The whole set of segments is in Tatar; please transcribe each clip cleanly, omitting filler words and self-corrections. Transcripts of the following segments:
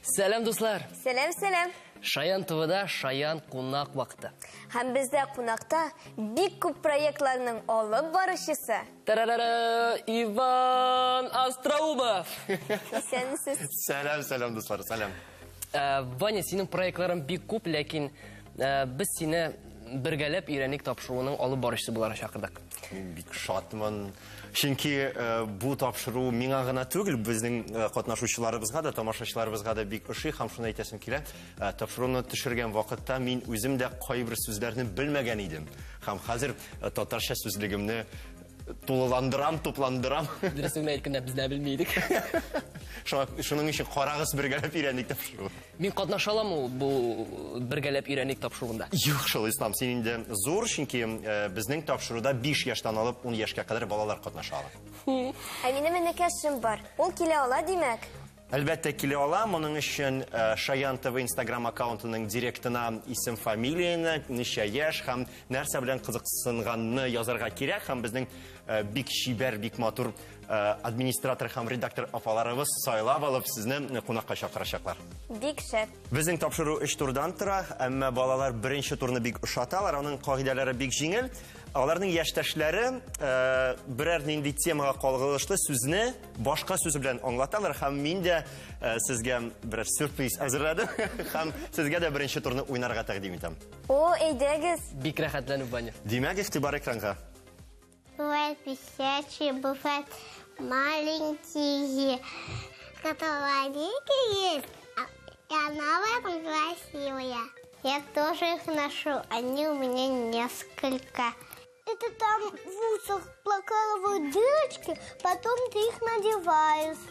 Сәлам, дуслар! Сәлам, сәлам! Шаян ТВда Шаян кунак вакыты. Һәм бездә кунакта бик күп проектларның алып баручысы. Тарарара, Иван Остроумов! Исәнмесез. Сәлам, сәлам, дуслар, сәлам. Ваня, синең проектларың бик күп, ләкин без сине бергәләп өйрәник тапшыруының алып баручысы буларак чакырдык. Мин бик шатмын. Чөнки бу тапшыру миңа гына түгел, безнең катнашучыларыбызга да, тамашачыларыбызга да бик ошый һәм шуны әйтәсем килә. Тапшыруны төшергән вакытта мин үзем дә кайбер сүзләрне белмәгән идем. Һәм хәзер татарча сүзлегемне тулыландырам, тупландырам. Дөресен генә әйткәндә, без дә белми идек. Шуның өчен карагыз, бергәләп өйрәник тапшыруын. Мин катнаша аламмы бу бергәләп өйрәник тапшыруында? Юк шул, Ислам, син инде зур, чөнки безнең тапшыруда 5 яшьтән алып 10 яшькә кадәр балалар катнаша ала. Ә минем энекәшем бар. Ул килә ала, димәк? Әлбәттә, килә ала. Моның өчен Шаян ТВ Инстаграм аккаунтының директына исем, фамилияне, ничә яшь һәм нәрсә белән кызыксынганны язарга кирәк. Һәм безнең бик чибәр, бик матур администратор һәм редактор апаларыбыз сайлап алып сезне кунакка чакырачаклар. Бик шәп. Безнең тапшыру 3 турдан тора, әмма балалар беренче турны бик ошаталар. Аның кагыйдәләре бик җиңел. Аларның яшьтәшләре берәр нинди темага кагылышлы сүзне башка сүз белән аңлаталар һәм мин дә сезгә берәр сюрприз әзерләдем һәм сезгә дә беренче турны уйнарга тәкъдим итәм. О, әйдәгез. Бик рәхәтләнеп, Ваня. Димәк, игътибар экранга. Бывает висячие, бывает маленькие, которые маленькие есть, и она в этом красивая. Я тоже их ношу, они у меня несколько. Это там в усах прокалывают дырочки, потом ты их надеваешь.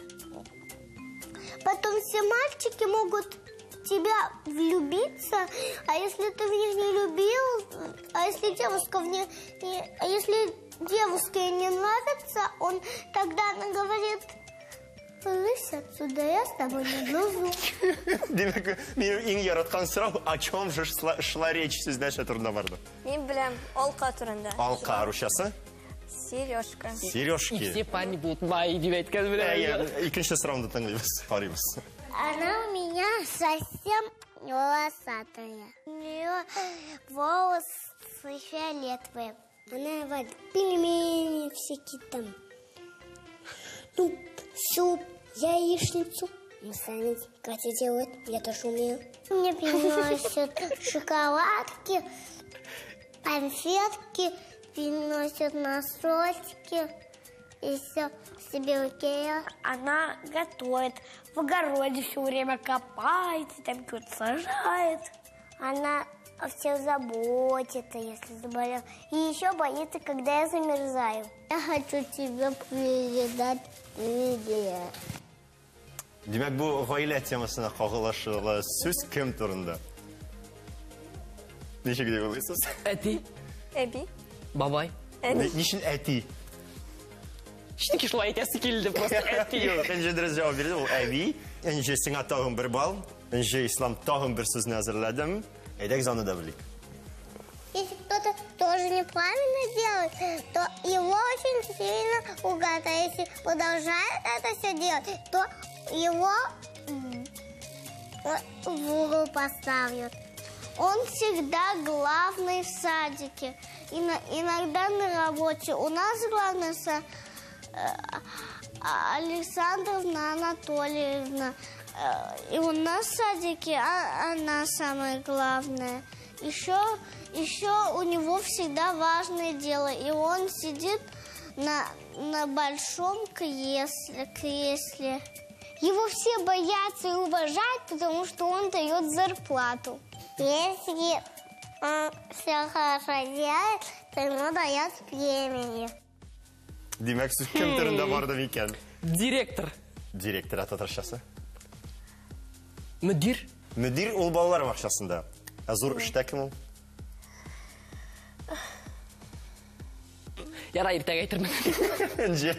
Потом все мальчики могут в тебя влюбиться, а если ты в них не любил, а если девушка в них не, а если девушке не нравится, он тогда она говорит: Брысь отсюда, я с тобой не дружу. Димәк, минем иң яраткан сорау, о чем же шла речь сүз нәрсә турында барды? Мин беләм, алка турында. Алка русчасы? Сережка. Сережки. И все парни будут мои, дип әйткән белән. Әйе, икенче сорауны тыңлыйбыз, карыйбыз. Она у меня совсем волосатая. У нее волосы фиолетовые. Она варит пельмени всякие там. Ну, суп, яичницу. Мы сами Катя делает, я тоже умею. Мне приносят шоколадки, конфетки, приносят носочки и все себе окей. Она готовит, в огороде все время копает, и там что-то сажает. Она все заботится, если заболел. И еще боится, когда я замерзаю. Я хочу тебе передать привет. Димәк, бу гаилә темасына кагылышлы сүз кем турында? Ничек дип уйлыйсыз? Әти. Әби. Бабай. Әни. Ни өчен әти? Чөнки шулай әйтәсе килде, просто әти. Юк, Энҗе дөрес җавап бирде, ул әби. Энҗе, сиңа тагын бер балл. Энҗе, Ислам, тагын бер сүзне әзерләдем. Әйдәгез, аны да белик. Если кто-то тоже неправильно делает, то его очень сильно ругают. А если продолжает это все делать, то его в угол поставят. Он всегда главный в садике. И иногда на работе. У нас главный Александровна Анатольевна. И у нас в садике она самая главная. Еще у него всегда важное дело. И он сидит на большом кресле. Его все боятся и уважают, потому что он дает зарплату. Если он все хорошо делает, то ему дают премию. Димәк, сүз кем турында барды микән? Директор. Директор, ә татарчасы? Мөдир. Мөдир ул балалар бакчасында. Ә зур эштә кем ул? Ярай, иртәгә әйтермен. Энҗе.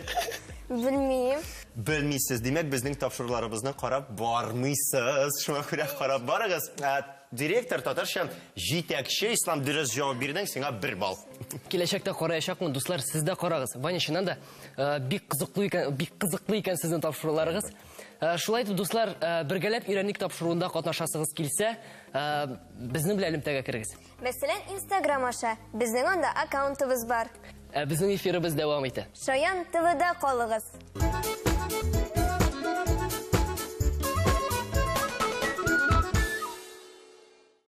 Белмим. Белмисез. Димәк, безнең тапшыруларыбызны карап бармыйсыз. Шуңа күрә карап барыгыз. Ә Директор татарча җитәкче. Ислам, дөрес җавап бирдең, сиңа 1 балл. Киләчәктә караячакмын, дуслар, сез дә карагыз. Ваня, чыннан да, бик кызыклы икән, бик кызыклы икән сезнең тапшыруларыгыз. Шулай итеп, дуслар, бергәләп өйрәник тапшыруында катнашасыгыз килсә, безнең белән элемтәгә керегез. Мәсәлән, Инстаграм аша. Безнең анда аккаунтыбыз бар. Ә безнең эфирыбыз дәвам итә. Шаян ТВда калыгыз.